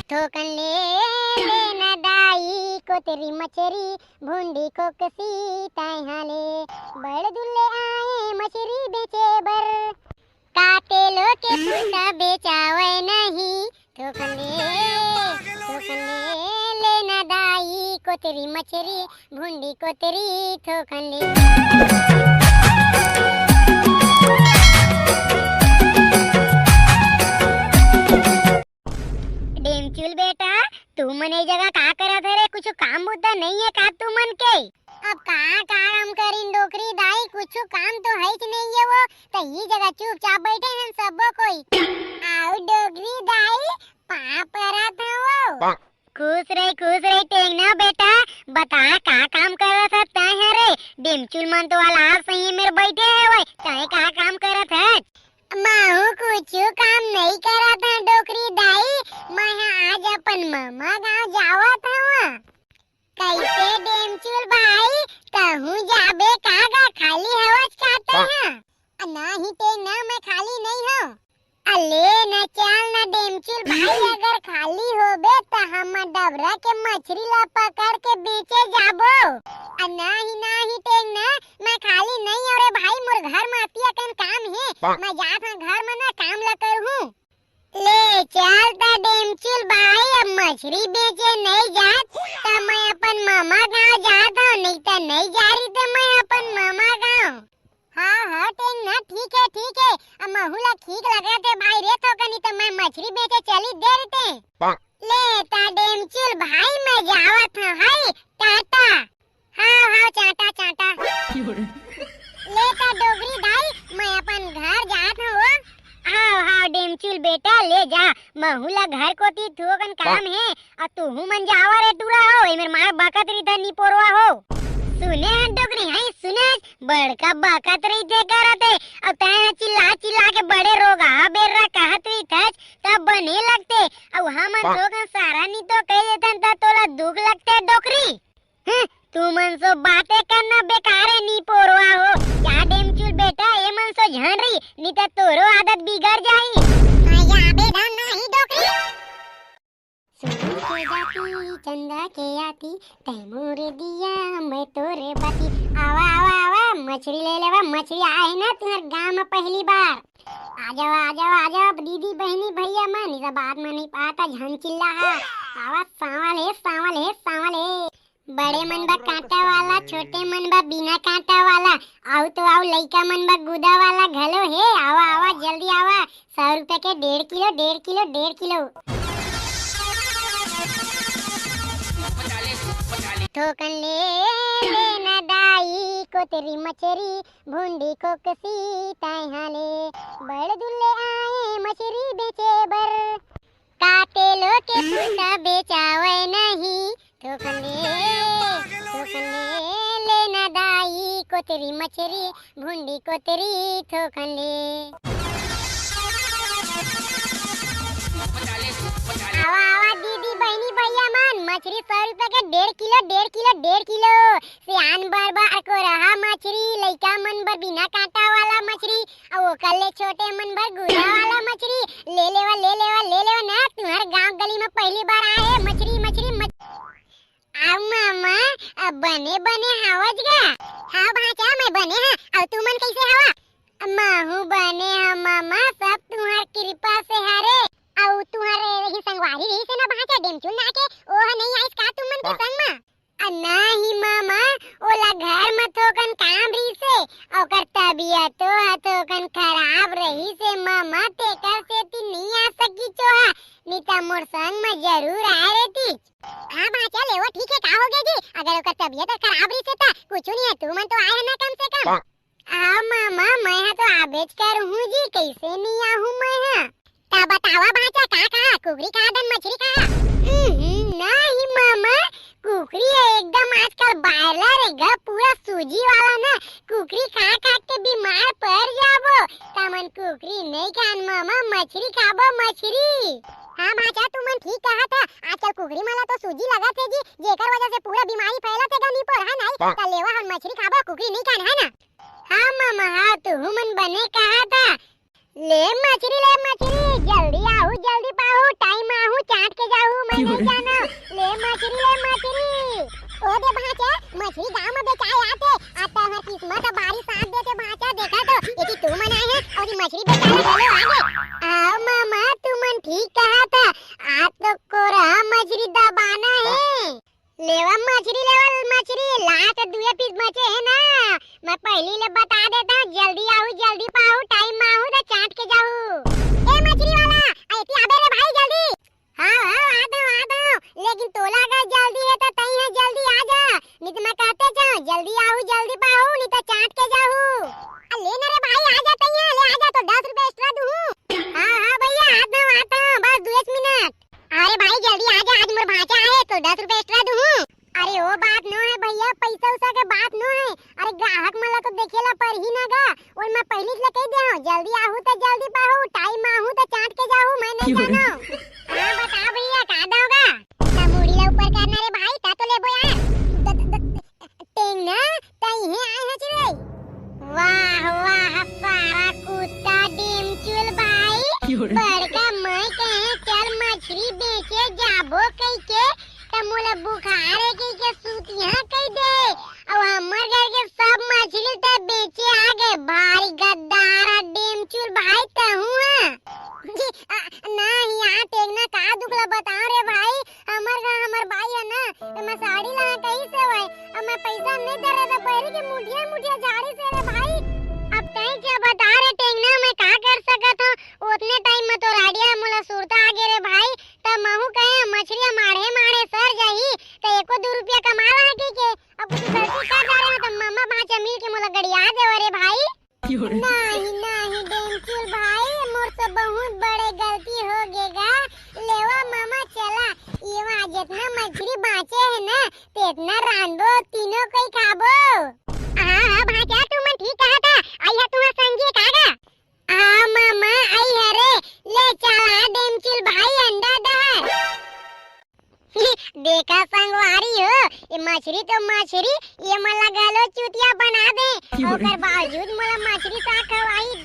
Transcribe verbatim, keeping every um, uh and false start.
थोकन ले लेना दाई, कोतरी मछरी, भुंडी खोकसी तैहा ले। बड़ दूर ले आए मछरी बेचे बर, काटे लो के पूसा बेचावे नहीं। थोकन ले, थोकन ले लेना दाई, कोतरी मछरी, भुंडी कोतरी थोकन ले। डेमचुल बेटा, तुमन ए जगह का करत हरे? कुछ काम बुद्धा नहीं है का तुमन के? अब का काम करिन डोकरी दाई, कुछ काम तो है ही नहीं है वो, तो ये जगह चुपचाप बैठे हैं सबो कोई। आओ डोकरी दाई, पाँव परत हवो। खुश रही, खुश रही टेंगना बेटा, बता का काम करत हस तैं हरे? डेमचुल मन तो अलाव सही मेर बैठे हवय, तैं का काम करत हस? महू कुछु काम नहीं करत हं डोकरी दाई, मैं ह आज अपन ममा गांव जावत हवं। कैसे डेमचुल भाई, तहूं जाबे का गा, खाली हवच का तैं ह? नहीं टेंगना, मैं खाली नहीं हूँ। अले न चल न डेमचुल भाई, अगर खाली होबे त हम डबरा के मछरी ला पकड़ के बेचे जाबो। अ, नाही, नाही टेंगना, मैं खाली नहीं हूँ रे भाई, मोर घर म अतिया कन काम हे। मैं जात हूँ घर म ना काम ला करहूँ। ले चल त डेमचुल भाई, अब मछरी बेचे नहीं जात, त मैं अपन ममा गांव जात हूँ, नहीं त नहीं जा रही त मैं अपन ममा गांव। हाँ, हाँ, टेंगना, ठीक है, ठीक है। अब महू ला ठीक लगत हे भाई रे, थोकन, नहीं त मैं मछरी बेचे चली दे रहितें। ले, त डेमचुल भाई, मैं जावत हूँ, हाय, टाटा। हाँ, हाँ, चाटा, चाटा। ले, त डोकरी दाई, मैं अपन घर जात हूँ, वो। हाँ, हाँ, डेमचुल बेटा, ले जा, महू ला घर कोती थोकन काम हे, अउ तुहू मन जावा रे टूरा हो, एमेर मार बकत रहिथे निपोरवा हो। सुने हन डोकरी, हई सुने, बड़का बकत रहिथे करत हे, अउ तैं ह चिल्ला चिल्ला के बड़े रोगहा बेर्रा कहत रहिथस, तब बने लगथे, अउ हमन थोकन सारा नी तो कह देथन त तोला दुख लगथे डोकरी। हं, तुमन सो बातें करना बेकार हे निपोरवा हो। जा डेमचुल बेटा, ए मन सो झन रही, नी त तोरो आदत बिगड़ जाही। मैं जाबे धन नहीं डोकरी। सूरज के जाती, चंदा के आती, तै मोर दिया, मैं तोरे बाती। आवा, आवा, आवा, मछरी ले लेवा, मछरी आए ना तुम्हार गांव में पहली बार। आ जाओ, आ जाओ, आ जाओ, दीदी, बहनी, भैया मन, इस बात में नहीं पाता, झन चिल्ला हा। आवा, सांवल हे, सांवल हे, सांवल हे। बड़े मन बर कांटा वाला, छोटे मन बर बिना कांटा वाला, अउ तो अउ लइका मन बर गुदा वाला घलो हे। आवा, आवा, जल्दी आवा, सौ रुपया के डेढ़ किलो, डेढ़ किलो, डेढ़ किलो। थोकन ले लेना दाई, कोतरी मछरी, भुंडी खोकसी तैहा ले। बड़ दूर ले आए मछरी बेचे बर, काटे लो के पूसा बेचावे नहीं। थोकन ले, थोकन ले लेना दाई, कोतरी मछरी, भुंडी कोतरी थोकन ले। आवा, आवा, दीदी, बहनी, भैया मन, मछरी सौ रुपया के डेढ़ किलो, डेढ़ किलो, डेढ़ किलो। सियान बर बर कोरहा मछरी, लइका मन बर बिना कांटा वाला मछरी, अउ ओकर ले छोटे मन बर गुदा वाला मछरी। ले लेवा, ले लेवा, ले लेवा ना, तुम्हार गांव गली में पहली बार आए मछरी, मछरी, मछ-, आ ममा, अब बने बने हावज गा? हाँ भांचा, मैं बने हाँ, अउ तुमन कैसे हवा? महू बने हा ममा, सब तुम्हार कृपा से हरे। अउ तुम्हार ही संगवारी रहिस हे ना भांचा डेमचुल ना के, ओह नहीं आइस का तुमन के संग मा? अ, नहीं ममा, ओला घर म थोकन काम रहिसे, ओकर तबियतो ह थोकन खराब रहिसे ममा, तेकर सेती नइ आ सकिस ओहा, नइ त मोर संग म जरूर आए रहितिस। हाँ भांचा, ले वो ठीक हे, का हो गे जी? अगर ओकर तबियत ह खराब रहिसे त कुछु नइ हे, तुमन तो आए ह ना कम से कम। हाँ ममा, मैं ह तो आबेच करहूँ जी, कैसे नइ आहूँ मैं ह? त बतावा भांचा, का खाहा? कुकरी खाहा धन मछरी खाहा? उहुं, नहीं ममा, कुकरी हे एकदम आजकल बॉयलर हे गा, पूरा सूजी वाला ना, कुकरी खा खा के बीमार पड़ जाबो। त मन कुकरी नहीं खान ममा, मछरी खाबो, मछरी। हाँ भांचा, तुमन ठीक कहत ह, आजकल कुकरी मन ला तो सूजी लगत हे जी, जेकर वजह से पूरा बीमारी फैलत हे गा निपोर, है नहीं? त लेवा हम मछरी खाबो, कुकरी नहीं खान, है ना? हाँ ममा, हाँ, तुहू मन बने कहत ह। ले मछरी, ले मछरी, जल्दी आहू, जल्दी पाहू, टाइम आहू, चाट के जाहू, नहीं जानो। ले मछरी, ले मछरी। ओ दे भांचे, मछरी गांव में बेचाए आथे। आ तोहर किस्मत बारी साथ देथे भांचा, देखा तो, एती तू मन आए हे, अउ ये मछरी बेचाए घलो आ गे। आओ मामा, तुमन ठीक कहा था, आज तो कोरा मछरी दबाना हे। लेवा मछरी, लेवा मछरी, लात दुए पीस बचे हे ना। मैं पहली ले बता देता हूँ, जल्दी आहू, जल्दी पाहू, टाइम में आहू तो चाट के जाहू। ए मछरी वाला, आ एती आबे रे भाई जल्दी। हाँ, हाँ, आत हूँ, आत हूँ, लेकिन तोला अगर जल्दी हे तो तई हे जल्दी आ जा, नहीं तो मैं कहते जाऊँ, जल्दी आहू, जल्दी पाहू, नहीं तो चाट के जाहू। आ ले ना रे भाई, आ जा तई हे, ले आ जा, तो दस रुपए एक्स्ट्रा दूँ। हाँ, हाँ भैया, आत हूँ, आत हूँ, बस दो एक मिनट। अरे भाई, जल्दी आ जा, आज मोर भांचा आए तो दस रुपए एक्स्ट्रा दूँ। अरे, वो बात नो है भैया, पैसा उसा के बात नो है। अरे, ग्राहक मन ला तो देखे ला परही ना गा। और मैं पहली से कह दे हूँ, जल्दी आहू तो जल्दी पाहू, टाइम में आहू तो चाट के जाहू, मैं नहीं जानो। हाँ, बता भैया, का दोगा? ता मुड़ी ला ऊपर करना रे भाई, ता तो लेबो यार। द- द- द- टेंगना, तई हे आए हच रे। वाह, वाह, सारा कुत्ता डेमचुल भाई, बड़का मैं कहे चल मछरी बेचे जाबो कहिके, त मोला बुखार हे कहिके सुतिया कहि दे, अउ हमर घर के सब मछरी त बेचे आ गे, भारी गद्दार हे डेमचुल भाई तहूँ हा। जी, आ, नहीं, आ टेंगना का दुख ला बताओ रे भाई, हमर घर हमर बाई है ना, तो मैं साड़ी ला कही से भाई, अब मैं पैसा नहीं दे रहा था, पहले की मुठिया मुठिया झाड़ी से रे भाई। अब तय क्या बता रे टेंगना, मैं का कर सकत हूँ, उतने टाइम में तो राडिया मोला सुरता आ गे रे भाई, तब महू कहे मछरिया माढ़े माढ़े सर जाही, तो एको दो रुपया कमा ला के, के अब कुछ गलती कर जा रहे हो तो मम्मा भांचा मिल के मोला गड़िया देवा रे भाई। नहीं, नहीं, डेमचुल भाई, मोर से बहुत बड़े गलती हो गे गा। लेवा मामा चला, ये वहाँ जितना मछली बाँचे है ना, तेतना रांधबो, तीनों कोई खाबो। हाँ, हाँ, भांचा, तू मन ठीक कहा था। आई है तुम्हार संगी का गा? हाँ मामा, आई है रे। ले चला डेमचुल भाई, अंडा दहर। देखा संगवारी हो, ये मछरी तो मछरी, ये मोला घलो चुतिया बना दे। ओकर बावजूद मोला मछरी साग खवाही,